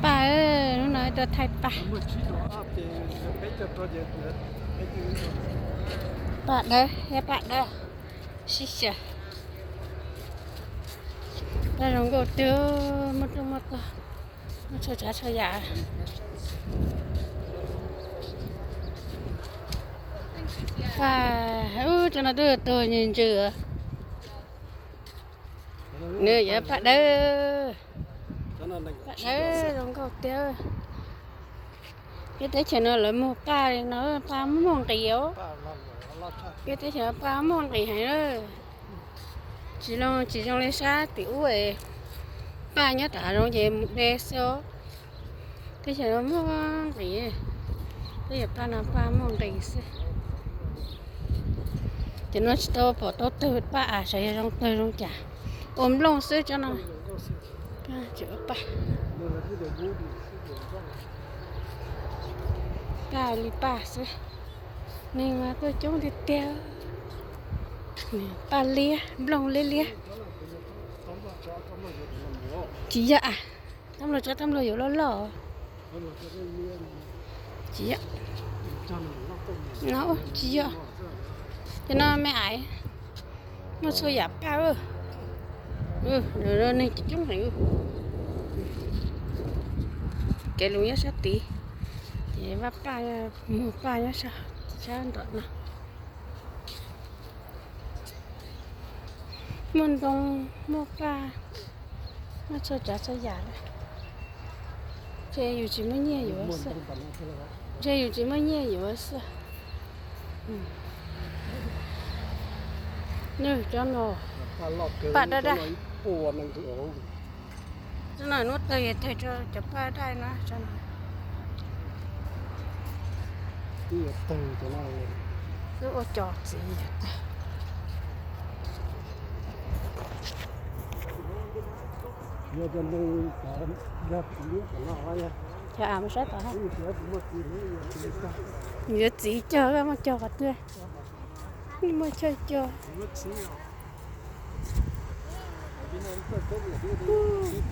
Paj, hnub no tuaj thaij paj. Paj dawb, paj dawb, sib xyaw. Paj zoo nkauj tiag, muaj rooj muaj tog, muaj txhua tsav txhua yam. Paj, ub, cov no twb tuag ntsws ntsws. Nws yog paj dawb, paj dawb zoo nkauj tiag. Peb teb chaws no lawv muag paj li no, paj muaj nqis os. Peb teb chaws no paj muaj nqis heev lawm. Tsis zoo, tsis zoo li sab tim ub es paj nyob tom hav zoov ces mus de xwb. Teb chaws no muaj nqis, peb yog paj no paj muaj nqis xwb. Ces no tsis tau pom tau tawg paj, a, xyov yog zoo tawg zoo cas. Ua nplooj xwb tsob no. Tsis ua paj. Paj li paj xwb. Neeg mas tuaj coob tiag tiag. Paj liab, nplooj liab liab. Tsis yog, tab npluag tsob tab npluag yuav loj loj. Tsis yog. No tsis yog. Cov no me ais, muaj txhua yam paj. Neeg coob heev. Kev lus nyob sab tid, ces vaj paj, muag paj nyob sab nraum no. Muaj ntoo, muaj paj, muaj txhua tsav txhua yam li. Ntshe yus tsis muaj nyiaj yuav xwb. Ntshe yus tsis muaj nyiaj yuav xwb. Nws cov no paj daj daj. Cov no hnub tawg yog tawg rau cov paj daj no. Twb ua cov txiv. Cov a mus saib tom, yuav txiv cog, muaj cog qhov twg, muaj cog cog.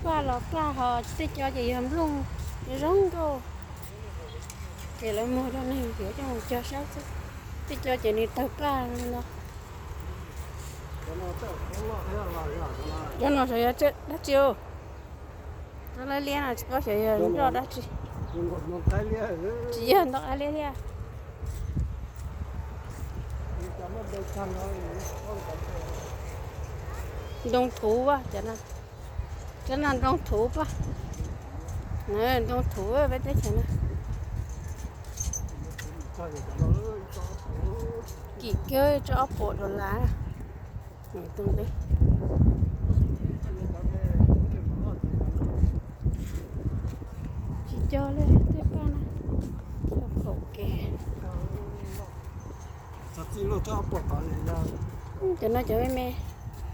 Paj los paj, ho tej cov ces yog nplooj, zoo nkauj. Ces lawv muag rau neeg yuav coj mus cog saib xwb. Tej cov ces nws tawg paj li no. Cov no xyov yog dab tsi os. Cov liab liab no tsis paub xyov yog nroj dab tsi. Tsis yog ntoo qaib liab thiab. Ntoo thuv, cov no ntoo thuv paj. Ntoo thuv peb teb chaws no. Kim kiag tso ob puas dollar. Tsis cog li tej paj no, cog kaum kev. Cov no cov me me.